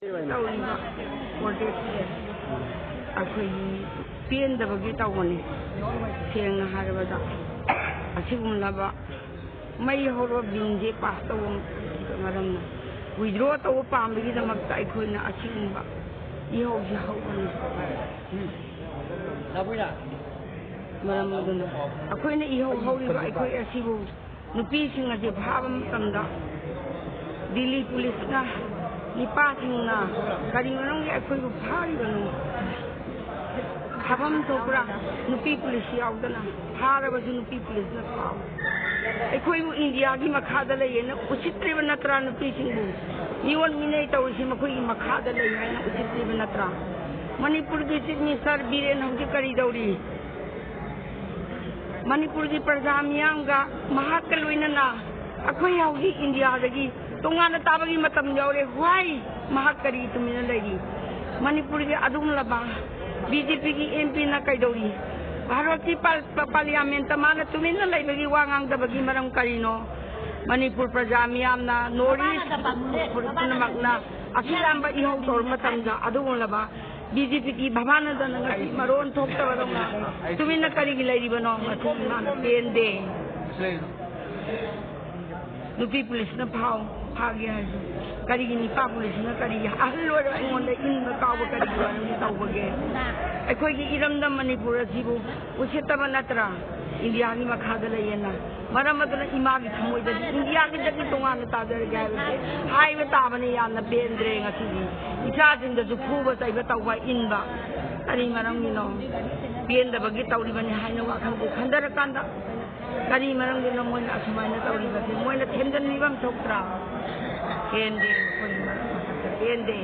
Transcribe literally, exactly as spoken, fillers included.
ꯇꯧꯔꯤꯕ ꯄ꯭ꯔꯣꯖꯦꯛꯁꯦ ꯑꯩꯈꯣꯏꯒꯤ ꯄꯦꯟꯗꯕꯒꯤ ꯇꯧꯕꯅꯤ꯫ ꯁꯦꯡꯅ ꯍꯥꯏꯔꯕꯗ, ꯑꯁꯤꯒꯨꯝꯂꯕ ꯃꯩ ꯍꯧꯔꯕ ꯕꯤꯜꯁꯦ ꯄꯥꯁ ꯇꯧꯕ ꯃꯔꯝꯅ ꯋꯤꯗ꯭ꯔꯣ ꯇꯧꯕ ꯄꯥꯝꯕꯒꯤꯗꯃꯛꯇ ꯑꯩꯈꯣꯏꯅ ꯑꯁꯤꯒꯨꯝꯕ ꯏꯍꯧꯁꯦ ꯍꯧꯕꯅꯤ꯫ ꯃꯔꯝ ꯑꯗꯨꯅ ꯑꯩꯈꯣꯏꯅ ꯏꯍꯧ ꯍꯧꯔꯤꯕ ꯑꯩꯈꯣꯏ ꯑꯁꯤꯕꯨ ꯅꯨꯄꯤꯁꯤꯡ ꯑꯁꯤ ꯐꯥꯕ ꯃꯇꯝꯗ ꯗꯤꯜꯂꯤ ꯄꯨꯂꯤꯁꯅ, ꯅꯤꯄꯥꯁꯤꯡꯅ ꯀꯔꯤ ꯃꯔꯝꯒꯤ ꯑꯩꯈꯣꯏꯕꯨ ꯐꯥꯔꯤꯕꯅꯣ? ꯐꯥꯐꯝ ꯊꯣꯛꯄ꯭ꯔꯥ? ꯅꯨꯄꯤ ꯄꯨꯂꯤꯁ ꯌꯥꯎꯗꯅ ꯐꯥꯔꯕꯁꯨ ꯅꯨꯄꯤ ꯄꯨꯂꯤꯁꯅ ꯐꯥꯎ꯫ ꯑꯩꯈꯣꯏꯕꯨ ꯏꯟꯗꯤꯌꯥꯒꯤ ꯃꯈꯥꯗ ꯂꯩꯌꯦꯅ ꯎꯁꯤꯠꯇ꯭ꯔꯤꯕ ꯅꯠꯇ꯭ꯔꯥ? ꯅꯨꯄꯤꯁꯤꯡꯕꯨ ꯃꯤꯑꯣꯟ ꯃꯤꯅꯩ ꯇꯧꯔꯤꯁꯤ ꯃꯈꯣꯏꯒꯤ ꯃꯈꯥꯗ ꯂꯩ ꯍꯥꯏꯅ ꯎꯁꯤꯠꯇ꯭ꯔꯤꯕ ꯅꯠꯇ꯭ꯔꯥ? ꯃꯅꯤꯄꯨꯔꯒꯤ ꯆꯤꯐ ꯃꯤꯅꯤꯁꯇꯔ ꯕꯤꯔꯦꯟ ꯍꯧꯖꯤꯛ ꯀꯔꯤ ꯇꯧꯔꯤ? ꯃꯅꯤꯄꯨꯔꯒꯤ ꯄ꯭ꯔꯖꯥ ꯃꯤꯌꯥꯝꯒ ꯃꯍꯥꯛꯀ ꯂꯣꯏꯅꯅ ꯑꯩꯈꯣꯏ ꯍꯧꯖꯤꯛ ꯏꯟꯗꯤꯌꯥꯗꯒꯤ ꯇꯣꯉꯥꯟꯅ ꯇꯥꯕꯒꯤ ꯃꯇꯝ ꯌꯧꯔꯦ꯫ Why? ꯃꯍꯥꯛ ꯀꯔꯤ ꯇꯨꯃꯤꯟꯅ ꯂꯩꯔꯤ? ꯃꯅꯤꯄꯨꯔꯒꯤ ꯑꯗꯨꯒꯨꯝꯂꯕ ꯕꯤ ꯖꯦ ꯄꯤꯒꯤ ꯑꯦꯝ ꯄꯤꯅ ꯀꯩꯗꯧꯔꯤ? ꯚꯥꯔꯠꯀꯤ ꯄꯥꯔ-, ꯄꯥꯔꯂꯤꯌꯥꯃꯦꯟꯇ ꯃꯥꯅ ꯇꯨꯃꯤꯟꯅ ꯂꯩꯕꯒꯤ ꯋꯥ ꯉꯥꯡꯗꯕꯒꯤ ꯃꯔꯝ ꯀꯔꯤꯅꯣ? ꯃꯅꯤꯄꯨꯔ ꯄ꯭ꯔꯖꯥ ꯃꯤꯌꯥꯝꯅ, ꯅꯣꯔꯠ ꯏꯁ ꯄꯨꯝꯅꯃꯛꯅ ꯑꯁꯨꯛ ꯌꯥꯝꯕ ꯏꯍꯧ ꯇꯧꯔꯕ ꯃꯇꯝꯗ ꯑꯗꯨꯒꯨꯝꯂꯕ ꯕꯤ ꯖꯦ ꯄꯤꯒꯤ ꯚꯥꯕꯅꯗꯅ ꯉꯁꯤ ꯃꯔꯣꯟ ꯊꯣꯛꯇꯕꯗꯧꯅ ꯇꯨꯃꯤꯟꯅ ꯀꯔꯤꯒꯤ ꯂꯩꯔꯤꯕꯅꯣ? ꯃꯁꯤ ꯏꯃꯥꯅ ꯄꯦꯟꯗꯦ꯫ ꯅꯨꯄꯤ ꯄꯨꯂꯤꯁꯅ ꯐꯥꯎ, ꯐꯥꯒꯦ ꯍꯥꯏꯔꯁꯨ ꯀꯔꯤꯒꯤ ꯅꯤꯄꯥ ꯄꯨꯂꯤꯁꯅ ꯀꯔꯤꯒꯤ ꯑꯍꯜ ꯑꯣꯏꯔꯕ ꯑꯩꯉꯣꯟꯗ ꯏꯟꯕ ꯀꯥꯎꯕ ꯀꯔꯤꯒꯤ ꯃꯔꯝꯒꯤ ꯇꯧꯕꯒꯦ? ꯑꯩꯈꯣꯏꯒꯤ ꯏꯔꯝꯗꯝ ꯃꯅꯤꯄꯨꯔ ꯑꯁꯤꯕꯨ ꯎꯁꯤꯠꯇꯕ ꯅꯠꯇ꯭ꯔꯥ? ꯏꯟꯗꯤꯌꯥꯒꯤ ꯃꯈꯥꯗ ꯂꯩꯌꯦꯅ꯫ ꯃꯔꯝ ꯑꯗꯨꯅ ꯏꯃꯥꯒꯤ ꯊꯃꯣꯏꯗꯗꯤ ꯏꯟꯗꯤꯌꯥꯒꯤꯗꯒꯤ ꯇꯣꯉꯥꯟꯅ ꯇꯥꯖꯔꯒꯦ ꯍꯥꯏꯕꯁꯦ ꯍꯥꯏꯕ ꯇꯥꯕꯅꯤ꯫ ꯌꯥꯝꯅ ꯄꯦꯟꯗ꯭ꯔꯦ ꯉꯁꯤꯗꯤ꯫ ꯏꯆꯥꯁꯤꯡꯗꯁꯨ ꯐꯨꯕ ꯆꯩꯕ ꯇꯧꯕ ꯏꯟꯕ ꯀꯔꯤ ꯃꯔꯝꯒꯤꯅꯣ? ꯄꯦꯟꯗꯕꯒꯤ ꯇꯧꯔꯤꯕꯅꯤ ꯍꯥꯏꯅ ꯋꯥꯈꯜꯁꯦ ꯈꯟꯊꯔꯀꯥꯟꯗ ꯀꯔꯤ ꯃꯔꯝꯒꯤꯅꯣ ꯃꯣꯏꯅ ꯑꯁꯨꯃꯥꯏꯅ ꯇꯧꯔꯤꯕꯁꯦ? ꯃꯣꯏꯅ ꯊꯦꯝꯖꯤꯟꯕꯤꯕ ꯑꯃ ꯊꯣꯛꯇ꯭ꯔꯥ? ꯄꯦꯟꯗꯦ, ꯃꯈꯣꯏꯒꯤ ꯃꯔꯝ ꯑꯃꯠꯇ ꯄꯦꯟꯗꯦ꯫